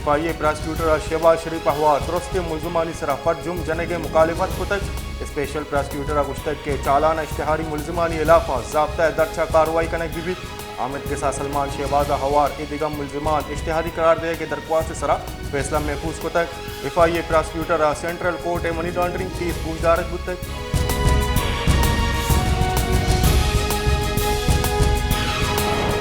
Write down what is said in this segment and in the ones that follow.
ایف آئی اے پراسیکیوٹر ءَ شہباز شریف ءِ ہوار درستیں ملزمانی سرا فرد جرم جنگ ءِ مخالفت کتگ۔ اسپیشل پراسیکیوٹر ءَ گوشتگ کہ چالان ءَ اشتہاری ملزمانی ہلاپ ءَ ضابطہ ءِ درچ ءَ کارروائی کنگ بہ بیت۔ عامر قصاص سلمان شہباز ءِ ہوار ءُ دگہ ملزمان اشتہاری قرار دئیگ ءِ درخواست ءِ سرا فیصلہ محفوظ کتگ۔ ایف آئی اے پراسیکیوٹر ءَ سینٹرل کورٹ ءِ منی لانڈرنگ کیس گوشدارگ بوتگ۔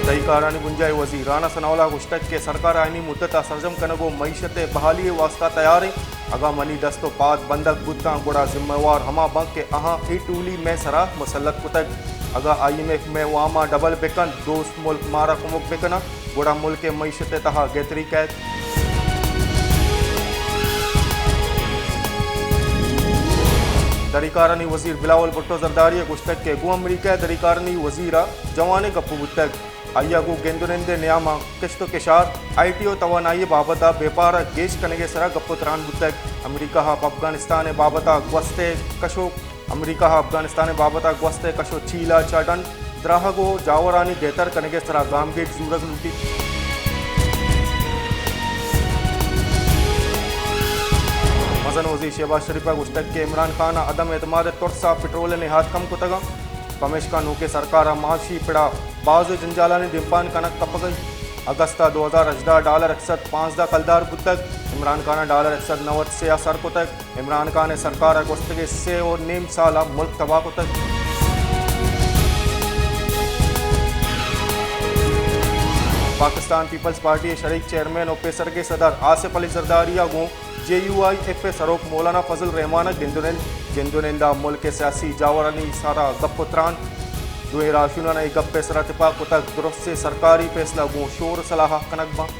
تہی کارانی بنجاہی وزیر رانا ثناء اللہ ءَ گوشتگ کہ سرکار ءَ آئینی مدت ءَ سرجم کنگ ءُ معیشت ءِ بحالی ءِ واستہ تیار ایں۔ اگاں منی دست ءُ پاد بندگ بوتاں، گڑا ذمہ وار ہما بنت کہ آہاں اے ٹولی مئے سرا مسلط کتگ۔ اگاں آئی ایم ایف مئے وام ءَ ڈبل بہ کنت، دوست ملک مارا کمک بہ کناں، گڑا ملک ءِ معیشت ءِ تہا گہتری کئیت۔ دری کارانی وزیر بلاول بھٹو زرداری ءَ گوشتگ کہ گوں امریکہ ءِ دری کارانی وزیر ءَ جوانیں گپ بوتگ۔ آئی ءَ گوں گند ءُ نند ءِ نیام ءَ کشت ءُ کشار، آئی ٹی ءُ توانائی ءِ بابت ءَ بیپار ءَ گیش کنگ ءِ سرا گپ ءُ تران بوتگ۔ امریکہ ءَ پہ افغانستان ءِ بابت ءَ گوست ءِ کشوک امریکہ ءَ افغانستان ءِ بابت ءَ گوست ءِ کش ءُ چیل ءَ چہ ڈن دراہگ ءُ جاورانی بہتر کنگ ءِ سرا گامگیج زورگ لوٹیت۔ مزن وزیر شہباز شریف ءَ گوشتگ کہ عمران خان ءَ عدم اعتماد ءِ ترس ءَ پٹرول ءِ نہاد کم کتگ اَنت، پمیشکا نوکیں سرکار ءَ معاشی پڑ ءَ باز جنجالانی دیمپان کنگ کپگ ءَ اِنت۔ اگست ءَ دو ہزار ہژدہ ءَ ڈالر یک سد پانزدہ کلدار بوتگ، عمران خان ءَ ڈالر یک سد نود سے ءَ سر کتگ۔ عمران خان ءِ سرکار ءَ گوستگیں سے ءُ نیم سال ءَ ملک تباہ کتگ۔ پاکستان پیپلز پارٹی ءِ شریک چیئرمین ءُ پیسرگیں صدر آصف علی زرداری ءَ گوں جے یو آئی ایف ءِ سروک مولانا فضل الرحمان ءَ گند ءُ نند، گند ءُ نند ءَ ملک ءِ سیاسی جاورانی سرا گپ ءُ تران۔ دوئیں راہشونان ءَ اے گپ ءِ سرا تپاک کتگ، درستیں سرکاری فیصلہ گوں شور ءُ صلاح ءَ کنگ بنت۔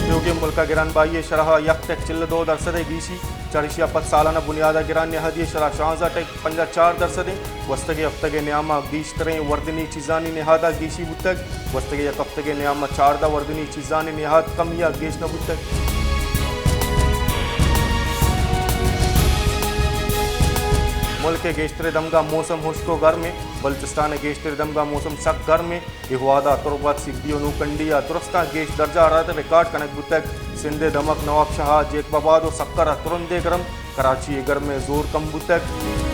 ایوک ءَ ملک ءِ گران بہائی ءِ شرح ءَ یک ٹک چل ءُ دو درسد ءَ گیشی، چریشی ءَ پد سالانہ بنیاد ءَ گران نہادی ءِ شرح شانزدہ ٹک پنجاہ چار درسد اِنت۔ گوستگیں ہفتگ ءِ نیام ءَ گیشتریں وردنی چیزانی نہاد ءَ گیشی بوتگ۔ گوستگیں یک ہفتگ ءِ نیام ءَ چاردہ وردنی چیزانی نہاد کمی ءَ گیش نہ بوتگ۔ ملک ءِ گیشتریں دمگ ءَ موسم ہشک ءُ گرم اِنت۔ بلوچستان ءِ گیشتریں دمگ ءَ موسم سک گرم اِنت۔ اے وہد ءَ تربت، سبی ءُ نوکنڈی ءَ درستاں گیش درجہ حرارت ریکارڈ کنگ بوتگ۔ سندھ ءِ دمگ نوابشاہ ءَ، جیکب آباد ءُ سکر ءَ ترندیں گرم۔ کراچی ءِ گرم ءِ زور کم بوتگ۔